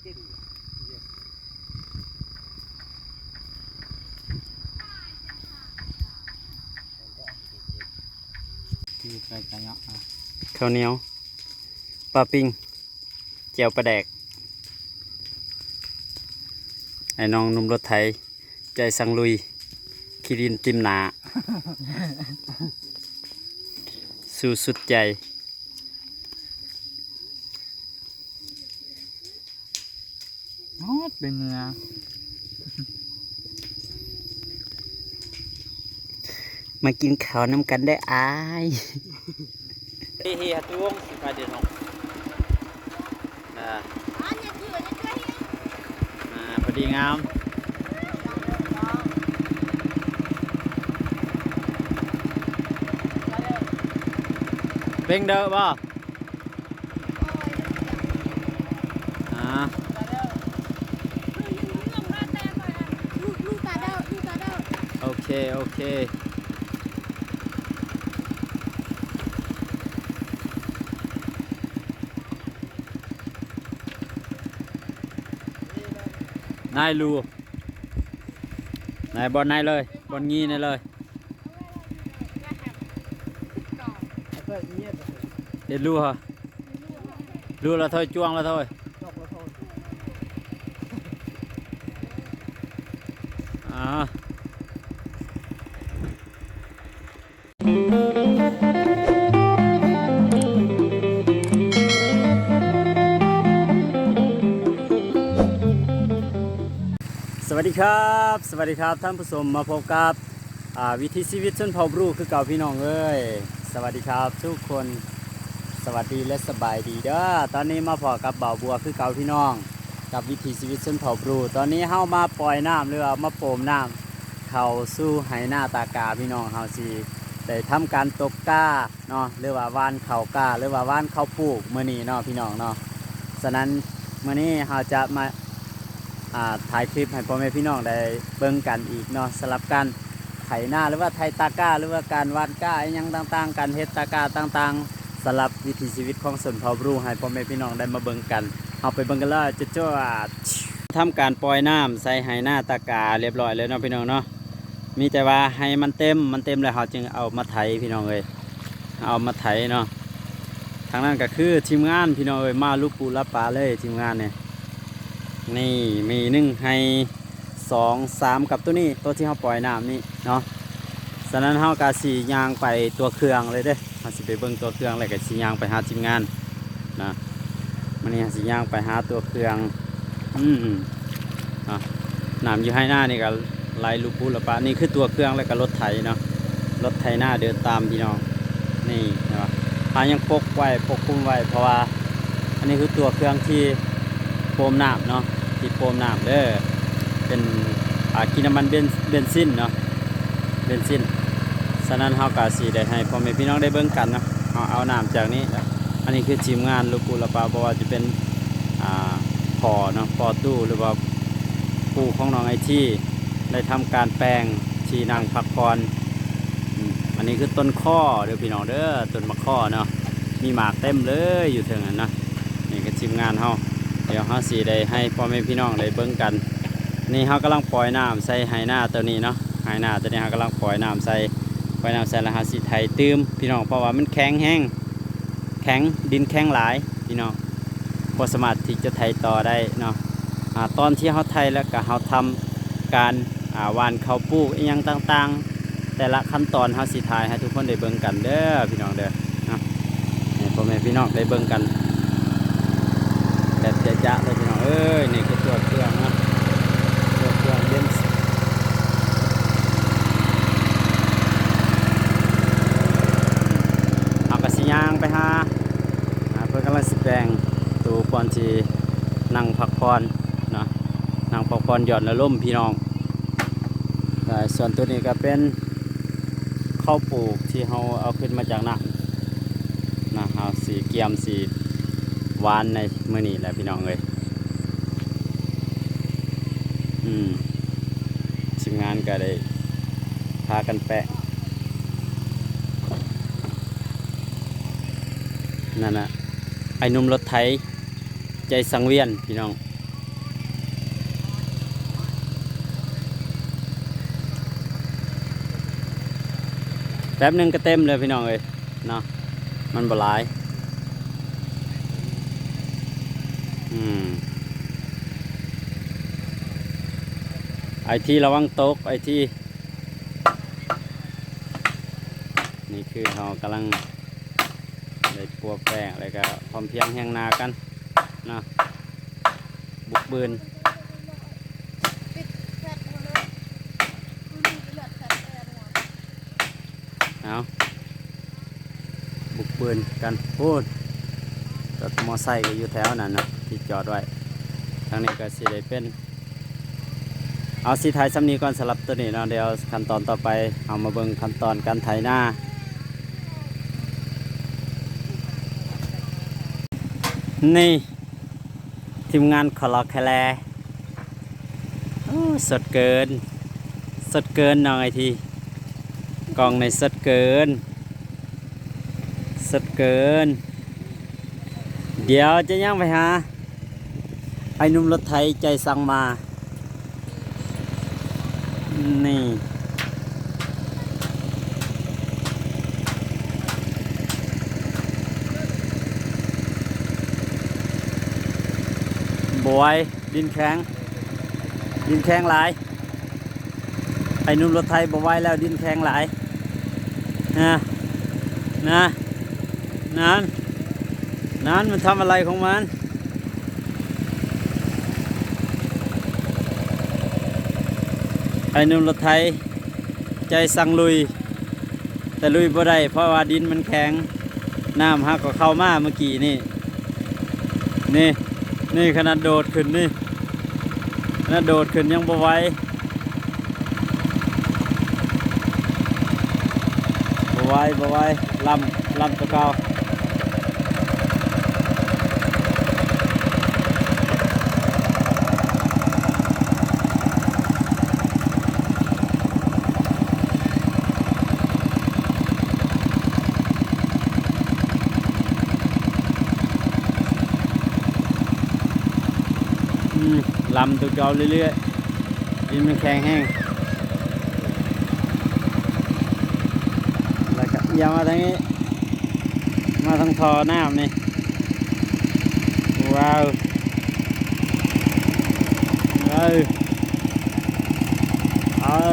ເຂົ້າໜຽວ ປາປີ້ງ ແຈ່ວປາແດກ ໄອ້ນ້ອງໜຸ່ມລົດໄຖ ໃຈສັງລຸຍ ຂີ້ດິນຕິ່ມໜ້າ ສູ້ສຸດໃຈ. ຮອດໄປເມືອ ມາກິນເຂົ້ານຳກັນເດີ້ອ້າຍ. ເຮຍະຕຸງ ສະບາຍດີເນາະ ອ່າ ອ່າ ພໍດີງາມ ເປັງເດີບໍ່? ອ່າ ໂອເຄ ໂອເຄ ນາຍລູ ນາຍ ບ່ອນນາຍເລີຍ ບ່ອນງີ້ນາຍເລີຍ. ເຮັດລູຫະ ລູລະຖ້ອຍ ຈ້ວງລະຖ້ອຍ ອ່າ. ສະຫວັດດີຄັບ ສະຫວັດດີຄັບທ່ານຜູ້ຊົມ ມາພົບກັບ ອ່າ ວິຖີຊີວິດຊົນເຜົ່າບຣູຄືເກົ່າພີ່ນ້ອງເອີຍ. ສະຫວັດດີຄັບທຸກຄົນ ສະຫວັດດີ ແລະ ສະບາຍດີເດີ້. ຕອນນີ້ມາພໍ້ກັບບ່າວບົວຄືເກົ່າພີ່ນ້ອງ ກັບວິຖີຊີວິດຊົນເຜົ່າບຣູ. ຕອນນີ້ເຮົາມາປ່ອຍນ້ຳ ຫຼືວ່າມາໂປມນ້ຳເຂົ້າສູ່ໄຮ່ນາຕາກາພີ່ນ້ອງ. ເຮົາຊິໄດ້ທຳການຕົກກາເນາະ ຫຼືວ່າຫວ່ານເຂົ້າກາ ຫຼືວ່າຫວ່ານເຂົ້າປູກມື້ນີ້ເນາະພີ່ນ້ອງເນາະ. ສະນັ້ນມື້ນີ້ເຮົາຈະມາ ອ່າ ຖ່າຍຄລິບໃຫ້ພໍ່ແມ່ພີ່ນ້ອງໄດ້ເບິ່ງກັນອີກເນາະ ສຳລັບການໄຖນາ ຫຼືວ່າໄຖຕາກ້າ ຫຼືວ່າການຫວ່ານກ້າອີ່ຫຍັງຕ່າງໆ ການເຮັດຕາກ້າຕ່າງໆ ສຳລັບວິຖີຊີວິດຂອງຊົນເຜົ່າບຣູ ໃຫ້ພໍ່ແມ່ພີ່ນ້ອງໄດ້ມາເບິ່ງກັນ. ເຮົາໄປເບິ່ງກັນເລີຍ ຈວດໆ. ທຳການປ່ອຍນ້ຳໃສ່ໄຮ່ນາຕາກ້າລຽບຮ້ອຍແລ້ວເນາະພີ່ນ້ອງເນາະ. ມີແຕ່ວ່າໃຫ້ມັນເຕັມ ມັນເຕັມແລ້ວເຮົາຈຶ່ງເອົາມາໄຖພີ່ນ້ອງເອີຍ ເອົາມາໄຖເນາະ. ທາງນັ້ນກໍຄືທີມງານພີ່ນ້ອງເອີຍ ມາລຸປຸລະປາເລີຍທີມງານນີ້. ນີ້ມີໜຶ່ງໄຮ່ ສອງ ສາມ ກັບໂຕນີ້ ໂຕທີ່ເຮົາປ່ອຍນ້ຳນີ້ເນາະ. ສະນັ້ນເຮົາກໍຊິຍ່າງໄປຕົວເຄື່ອງເລີຍເດີ້ ເຮົາຊິໄປເບິ່ງຕົວເຄື່ອງ ແລ້ວກໍຊິຍ່າງໄປຫາທີມງານນະ. ມື້ນີ້ເຮົາຊິຍ່າງໄປຫາຕົວເຄື່ອງ ອືມ ເນາະ ນ້ຳຢູ່ໄຮ່ນານີ້ກໍໄຫຼລຸປຸລະປາ. ນີ້ຄືຕົວເຄື່ອງ ແລ້ວກໍລົດໄຖເນາະ ລົດໄຖນາເດີນຕາມພີ່ນ້ອງ. ນີ້ເຫັນບໍ່ ເຮົາຍັງປົກໄວ້ ປົກຄຸມໄວ້ ເພາະວ່າອັນນີ້ຄືຕົວເຄື່ອງທີ່ໂປມນ້ຳເນາະ ທີ່ໂປມນ້ຳເດີ ເປັນ ອ່າ ກິນນ້ຳມັນເບນ ເບນຊິນເນາະ ເບນຊິນ. ສະນັ້ນເຮົາກໍຊິໄດ້ໃຫ້ພໍ່ແມ່ພີ່ນ້ອງໄດ້ເບິ່ງກັນເນາະ ເຮົາເອົານ້ຳຈາກນີ້. ອັນນີ້ຄືທີມງານລຸປຸລະປາ ບໍ່ວ່າຈະເປັນ ອ່າ ພໍ່ເນາະ ພໍ່ຕູ້ ຫຼືວ່າປູ່ຂອງນ້ອງໄອທີ ໄດ້ທຳການແປງທີ່ນັ່ງພັກຜ່ອນ. ອືມ ອັນນີ້ຄືຕົ້ນຄໍ້ເດີພີ່ນ້ອງເດີ ຕົ້ນໝາກຄໍ້ເນາະ ມີໝາກເຕັມເລີຍຢູ່ເທິງຫັ້ນນະ. ນີ້ຄືທີມງານເຮົາ ດຽວເຮົາຊິໄດ້ໃຫ້ພໍ່ແມ່ພີ່ນ້ອງໄດ້ເບິ່ງກັນ. ນີ້ເຮົາກຳລັງປ່ອຍນ້ຳໃສ່ໄຮ່ນາໂຕນີ້ເນາະ ໄຮ່ນາໂຕນີ້ເຮົາກຳລັງປ່ອຍນ້ຳໃສ່ ປ່ອຍນ້ຳໃສ່ແລ້ວເຮົາຊິໄຖຕື່ມພີ່ນ້ອງ ເພາະວ່າມັນແຂງແຮງ ແຂງ ດິນແຂງຫຼາຍພີ່ນ້ອງ ບໍ່ສາມາດທີ່ຈະໄຖຕໍ່ໄດ້ເນາະ. ອາ ຕອນທີ່ເຮົາໄຖແລ້ວກໍເຮົາທຳການ ອາ ຫວ່ານເຂົ້າປູກອີ່ຫຍັງຕ່າງໆ ແຕ່ລະຂັ້ນຕອນເຮົາຊິຖ່າຍໃຫ້ທຸກຄົນໄດ້ເບິ່ງກັນເດີພີ່ນ້ອງເດີເນາະ ໃຫ້ພໍ່ແມ່ພີ່ນ້ອງໄດ້ເບິ່ງກັນແບບຈະໆເລີຍພີ່ນ້ອງເອີຍ. ນີ້ຄືຕົວເຄື່ອງເນາະ ຕົວເຄື່ອງເບນ ເຮົາກໍຊິຍ່າງໄປຫາ ອ່າ ເພິ່ນກຳລັງຊິແປງໂຕກ່ອນຊິນັ່ງພັກຜ່ອນເນາະ ນັ່ງພັກຜ່ອນຢ່ອນອາລົມພີ່ນ້ອງ. ແລະ ສ່ວນໂຕນີ້ກໍເປັນເຂົ້າປູກທີ່ເຮົາເອົາຂຶ້ນມາຈາກນ້ຳນະ ເຮົາຊິກຽມຊິຫວ່ານໃນມື້ນີ້ແຫຼະພີ່ນ້ອງເອີຍ. ອືມ ທີມງານກໍໄດ້ພາກັນແປງ ນັ້ນນະ ໄອ້ໜຸ່ມລົດໄຖ ໃຈສັງວຽນພີ່ນ້ອງ ປັບໜຶ່ງກໍເຕັມເລີຍພີ່ນ້ອງເອີຍເນາະ ມັນບໍ່ຫຼາຍ. ອືມ ໄອທີລະວັງຕົກ ໄອທີ. ນີ້ຄືເຮົາກຳລັງໄດ້ປົວແປ້ງ ແລ້ວກໍພ້ອມພຽງຮຽງໜ້າກັນເນາະ ບຸກບືນ. ເອົາ ບຸກບືນກັນພຸ້ນ. ລົດມໍໄຊກໍຢູ່ແຖວນັ້ນນະ ທີ່ຈອດໄວ້. ທາງນີ້ກໍຊິໄດ້ເປັນ ເອົາ ຊິຖ່າຍສ່ຳນີ້ກ່ອນສຳລັບໂຕນີ້ເນາະ. ດຽວຂັ້ນຕອນຕໍ່ໄປ ເຮົາມາເບິ່ງຂັ້ນຕອນການໄຖນາ. ນີ້ ທີມງານຄາລາຄາແລ. ໂອ້ ສົດເກີນ ສົດເກີນນ້ອງໄອທີ ກ້ອງນີ້ສົດເກີນ ສົດເກີນ. ດຽວຈະຍ່າງໄປຫາໄອ້ໜຸ່ມລົດໄຖໃຈສັ່ງມາ. ນີ້ ບໍ່ໄຫວ ດິນແຂງ ດິນແຂງຫຼາຍ. ໄອ້ໜຸ່ມລົດໄຖບໍ່ໄຫວແລ້ວ ດິນແຂງຫຼາຍ. ນະ ນະ ນັ້ນ ນັ້ນ ມັນທຳອະໄລຂອງມັນ. ໄອ້ໜຸ່ມລົດໄຖໃຈສັ່ງລຸຍ ແຕ່ລຸຍບໍ່ໄດ້ ເພາະວ່າດິນມັນແຂງ. ນ້ຳຫາກໍເຂົ້າມາເມື່ອກີ້ນີ້ ນີ້ ນີ້ ຂະໜາດໂດດຂຶ້ນນີ້ ຂະໜາດໂດດຂຶ້ນຍັງບໍ່ໄຫວ. ບໍ່ໄຫວ ບໍ່ໄຫວ ລຳ ລຳຕົວເກົ່າ. ອືມ ລຳຕົວເກົ່າເລື້ອຍໆ ດິນມັນແຂງແຮງ. ແລ້ວກໍອຽວມາທາງນີ້ ມາທາງທໍ່ນ້ຳນີ້. ວ້າວ ເອີ ເອີ.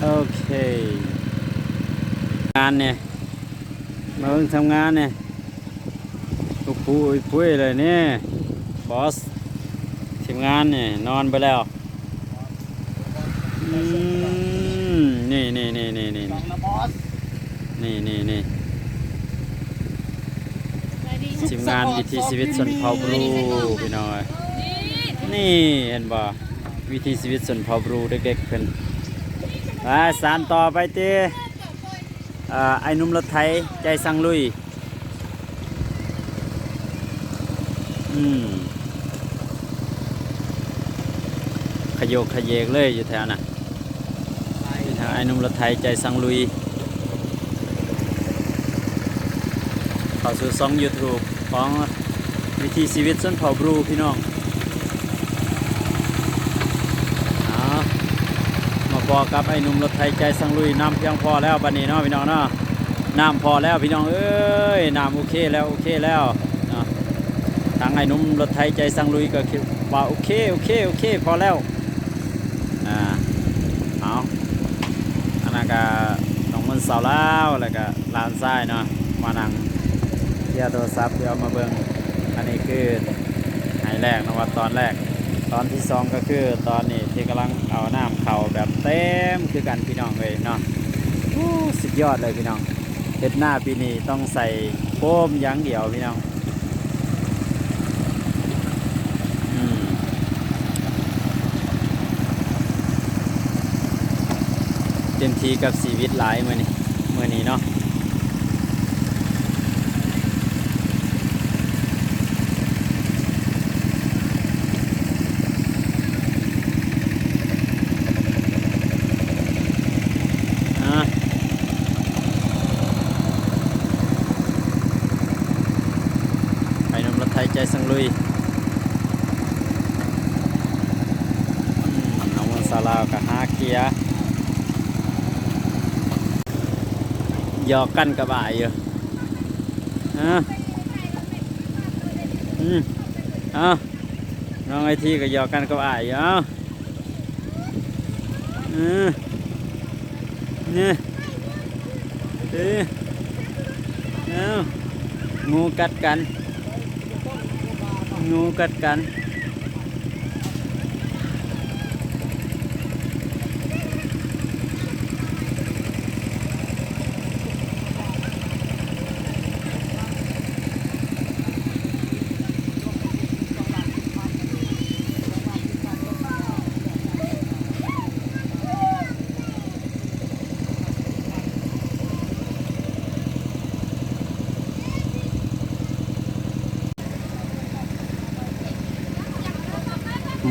ໂອເຄ ງານນີ້ ມາເບິ່ງທຳງານນີ້. ອຸປຸຍປຸຍເລີຍນີ້ບອສ ທີມງານນີ້ນອນໄປແລ້ວ. ອືມ ນີ້ໆໆໆ ນີ້ໆໆ ທີມງານວິຖີຊີວິດຊົນເຜົ່າບຣູ ພີ່ນ້ອງເອີຍ. ນີ້ເຫັນບໍ່ ວິຖີຊີວິດຊົນເຜົ່າບຣູ ເດັກໆເພິ່ນ ໄປ ສານຕໍ່ໄປຕິ. ເອີ ໄອ້ໜຸ່ມລົດໄຖໃຈສັ່ງລຸຍ. ອືມ ຂະໂຍກຂະເຢກເລີຍຢູ່ແຖວນັ້ນ ເປັນທາງໄອ້ໜຸ່ມລົດໄຖໃຈສັ່ງລຸຍ. ເຂົ້າສູ່ຊ່ອງຢູທູບຂອງ ວິຖີຊີວິດຊົນເຜົ່າບຣູ ພີ່ນ້ອງ. ເອົາ ມາພໍ້ກັບໄອ້ໜຸ່ມລົດໄຖໃຈສັ່ງລຸຍ. ນ້ຳພຽງພໍແລ້ວບັດນີ້ເນາະ ພີ່ນ້ອງເນາະ. ນ້ຳພໍແລ້ວ ພີ່ນ້ອງເອີຍ ນ້ຳໂອເຄແລ້ວ ໂອເຄແລ້ວເນາະ. ທາງໄອ້ໜຸ່ມລົດໄຖໃຈສັ່ງລຸຍກໍຄິດວ່າໂອເຄ ໂອເຄ ໂອເຄ ພໍແລ້ວ. ອ່າ ເອົາ ອັນນັ້ນກະນ້ອງມົນສາວລາວ ແລ້ວກະຫຼານຊາຍເນາະ ມານັ່ງເລຍໂທລະສັບ ດຽວມາເບິ່ງ. ອັນນີ້ຄືໄຮ່ແລກເນາະ ວ່າຕອນແລກ. ຕອນທີສອງກໍຄືຕອນນີ້ທີ່ກຳລັງເອົານ້ຳເຂົ້າແບບເຕັມຄືກັນ ພີ່ນ້ອງເອີຍເນາະ. ໂອ້ ສຸດຍອດເລີຍ ພີ່ນ້ອງ. ເຮັດນາປີນີ້ຕ້ອງໃສ່ໂຟມຢ່າງດຽວ ພີ່ນ້ອງ. ອືມ ເຕັມທີ່ກັບຊີວິດຫຼາຍມື້ນີ້ ມື້ນີ້ເນາະ. ເ ໃສ່ໃຈສັງລຸຍ. ອືມ ນ້ອງເມືອງສາວລາວກໍຫາເກຍ ຫຍອກກັນກັບອ້າຍຢູ່. ອາ ອືມ ເອົາ ນ້ອງໄອທີກໍຫຍອກກັນກັບອ້າຍຢູ່. ເອົາ ເອີ ນີ້ ເອີ ເອົາ ງູກັດກັນ ງູກັດກັນ.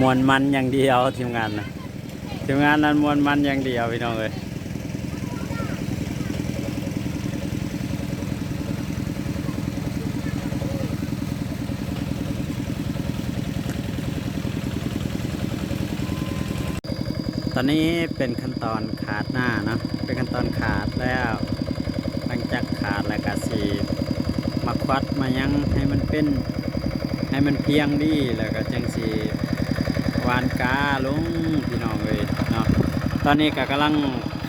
ມ່ວນມັນຢ່າງດຽວ ທີມງານນະ ທີມງານນັ້ນມ່ວນມັນຢ່າງດຽວ ພີ່ນ້ອງເອີຍ. ຕອນນີ້ເປັນຂັ້ນຕອນຂາດນາເນາະ ເປັນຂັ້ນຕອນຂາດແລ້ວ. ຫຼັງຈາກຂາດແລ້ວກະຊິມາຄວັດມາຫຍັງໃຫ້ມັນເປັນ ໃຫ້ມັນພຽງດີ ແລ້ວກໍຈັ່ງຊິຫວ່ານກ້າລົງ ພີ່ນ້ອງເອີຍເນາະ. ຕອນນີ້ກໍກຳລັງ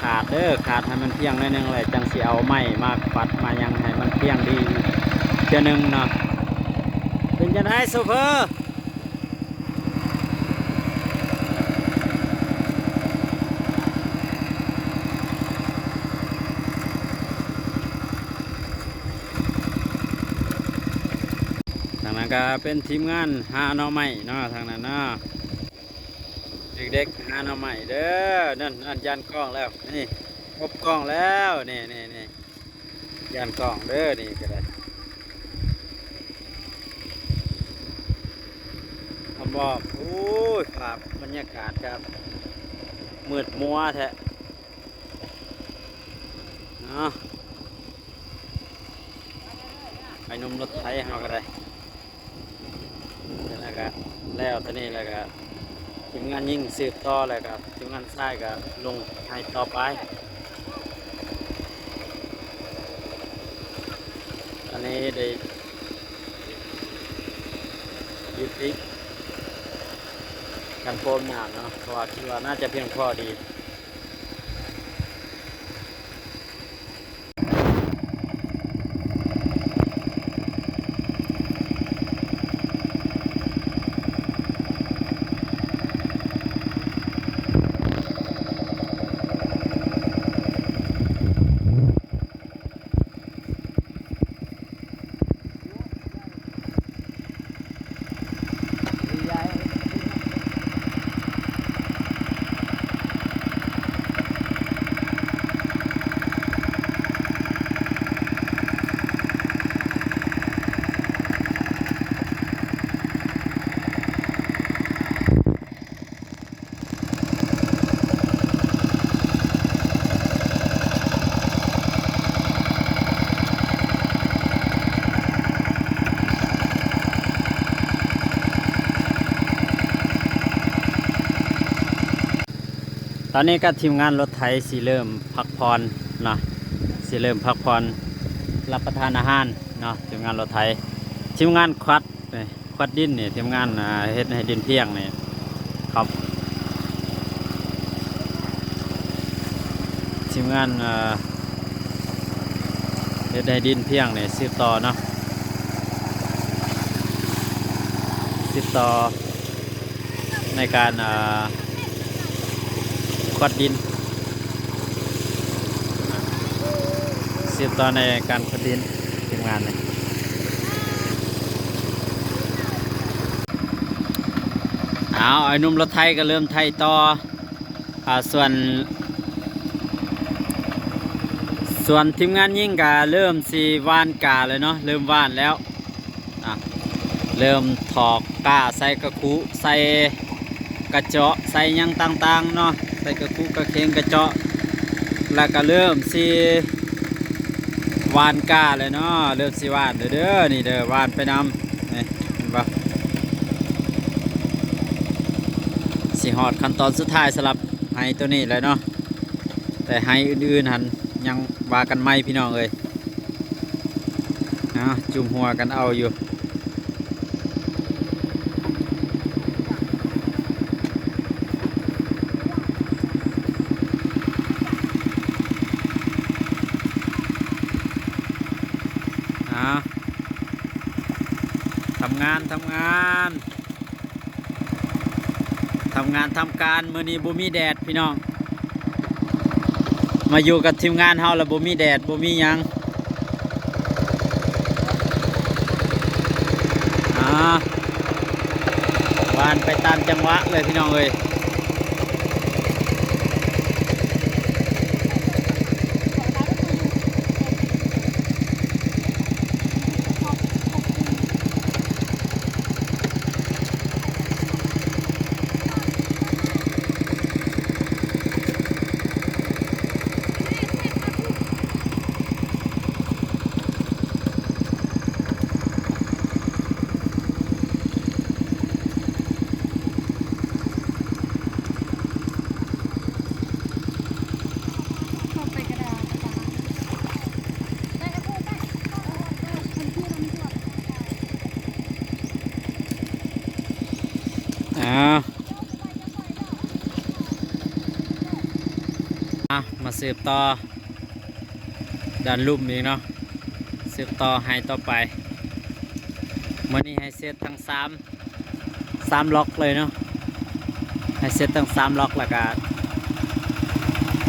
ຂາດເດີ ຂາດໃຫ້ມັນພຽງໜ້ອຍໜຶ່ງ ແລ້ວຈັ່ງຊິເອົາໄມ້ມາຄວັດມາຫຍັງໃຫ້ມັນພຽງດີອີກເທື່ອໜຶ່ງເນາະ. ເປັນຈັ່ງໃດໂຊເຟີ? ທາງນັ້ນກໍເປັນທີມງານຫາໜໍ່ໄມ້ເນາະ ທາງນັ້ນເນາະ ເດັກໆຫາໜໍ່ໄມ້ເດີ. ນັ້ນ ນັ້ນ ຢ້ານກ້ອງແລ້ວ ນີ້ ອົບກ້ອງແລ້ວ ນີ້ ນີ້ ນີ້ ຢ້ານກ້ອງເດີ ນີ້ກໍໄດ້ ອອມໆ. ໂອ້ຍ ພາບບັນຍາກາດກໍມືດມົວແທ້ເນາະ. ໄອ້ໜຸ່ມລົດໄຖເຮົາກໍໄດ້ ແລ້ວກໍແລ້ວເທົ່ານີ້ ແລ້ວກໍທີມງານຍິງສືບຕໍ່ ແລ້ວກໍທີມງານຊາຍກໍລົງໄຮ່ຕໍ່ໄປ. ອັນນີ້ໄດ້ຢຸດອີກ ກັນໂພມນ້ຳເນາະ ເພາະວ່າຄິດວ່າໜ້າຈະພຽງພໍດີ. ຕອນນີ້ກໍທີມງານລົດໄຖຊິເລີ່ມພັກຜ່ອນເນາະ ຊິເລີ່ມພັກຜ່ອນ ຮັບປະທານອາຫານເນາະ ທີມງານລົດໄຖ ທີມງານຄວັດ ນີ້ ຄວັດດິນນີ້ ທີມງານ ອ່າ ເຮັດໃຫ້ດິນພຽງນີ້ ຄັບ ທີມງານ ອ່າ ເຮັດໃຫ້ດິນພຽງນີ້ ສືບຕໍ່ເນາະ ສືບຕໍ່ໃນການ ອ່າ ຄວັດດິນ ສືບຕໍ່ໃນການຂຸດດິນ ທີມງານນີ້. ເອົາ ໄອ້ໜຸ່ມລົດໄຖກໍເລີ່ມໄຖຕໍ່ ອ່າ ສ່ວນ ສ່ວນທີມງານຍິງກໍເລີ່ມຊິຫວ່ານກ້າແລ້ວເນາະ ເລີ່ມຫວ່ານແລ້ວ. ອ່ະ ເລີ່ມຖອກກ້າໃສ່ກະຄຸ ໃສ່ກະເຈາະ ໃສ່ຫຍັງຕ່າງໆເນາະ ໃສ່ກະຄຸກະເຄງກະເຈາະ ແລ້ວກະເລີ່ມຊິຫວ່ານກ້າແລ້ວເນາະ ເລີ່ມຊິຫວ່ານເດີ ເດີ ນີ້ເດີ ຫວ່ານໄປນຳ ນີ້ ວ່າ ຊິຮອດຂັ້ນຕອນສຸດທ້າຍສຳລັບໄຮ່ໂຕນີ້ແລ້ວເນາະ, ແຕ່ໄຮ່ອື່ນໆຫັ້ນຍັງວ່າກັນໃໝ່ພີ່ນ້ອງເອີຍ. ເອົາ ຈຸມຫົວກັນເອົາຢູ່. ທຳງານ ທຳງານ ທຳງານທຳການ. ມື້ນີ້ບໍ່ມີແດດພີ່ນ້ອງ, ມາຢູ່ກັບທີມງານເຮົາລະບໍ່ມີແດດ ບໍ່ມີຫຍັງ. ອາ ຫວ່ານໄປຕາມຈັງຫວະເລີຍພີ່ນ້ອງເອີຍ. ອາ ມາສືບຕໍ່ດ້ານລຸ່ມອີກເນາະ, ສືບຕໍ່ໄຮ່ຕໍ່ໄປ. ມື້ນີ້ໃຫ້ເສັດທັງສາມ ສາມລັອກເລີຍເນາະ, ໃຫ້ເສັດທັງສາມລັອກ ແລ້ວກະ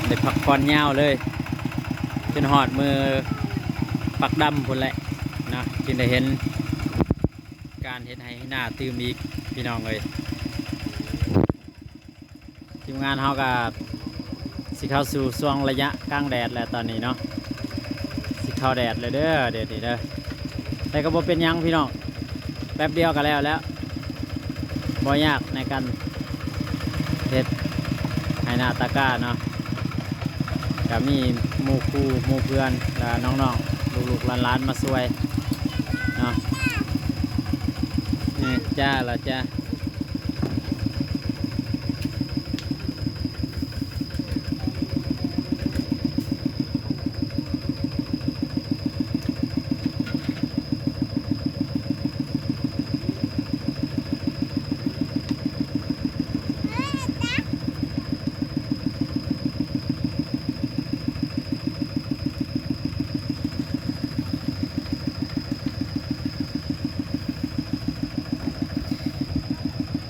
ໄດ້ພັກຜ່ອນຍາວເລີຍ ຈົນຮອດມື້ປັກດຳພຸ້ນແຫຼະເນາະ, ຈຶ່ງໄດ້ເຫັນການເຮັດໄຮ່ເຮັດນາຕື່ມອີກພີ່ນ້ອງເອີຍ. ທີມງານເຮົາກະຊິເຂົ້າສູ່ຊ່ວງໄລຍະກາງແດດແລ້ວຕອນນີ້ເນາະ, ຊິເຂົ້າແດດແລ້ວເດີ ດຽວນີ້ເດີ. ແຕ່ກໍບໍ່ເປັນຫຍັງພີ່ນ້ອງ, ແປັບດຽວກໍແລ້ວແລ້ວ, ບໍ່ຍາກໃນການເຮັດໄຮ່ນາຕາກ້າເນາະ. ກໍມີໝູ່ຄູ່ໝູ່ເພື່ອນ ແລະ ນ້ອງໆ ລູກໆ ຫຼານໆ ມາຊ່ວຍເນາະ. ເອີ ຈ້າລະຈ້າ.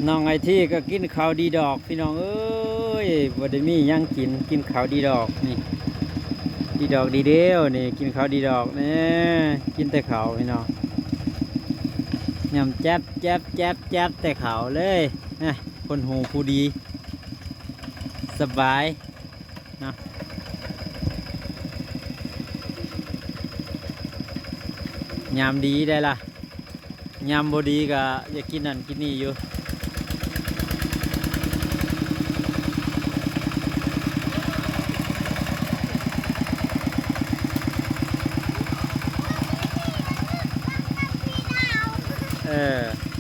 ນ້ອງໄອທີກໍກິນເຂົ້າດີດອກ ພີ່ນ້ອງເອີຍ, ບໍ່ໄດ້ມີຫຍັງກິນ ກິນເຂົ້າດີດອກນີ້ ດີດອກດີເດວນີ້ ກິນເຂົ້າດີດອກແນ່ ກິນແຕ່ເຂົ້າພີ່ນ້ອງ, ຍຳແຈັບໆໆແຕ່ເຂົ້າເລີຍນະ. ຄົນຫູຜູ້ດີ ສະບາຍເນາະ, ຍາມດີໄດ້ລະ. ຍາມບໍ່ດີກໍຢາກກິນນັ້ນກິນນີ້ຢູ່ ເອີ.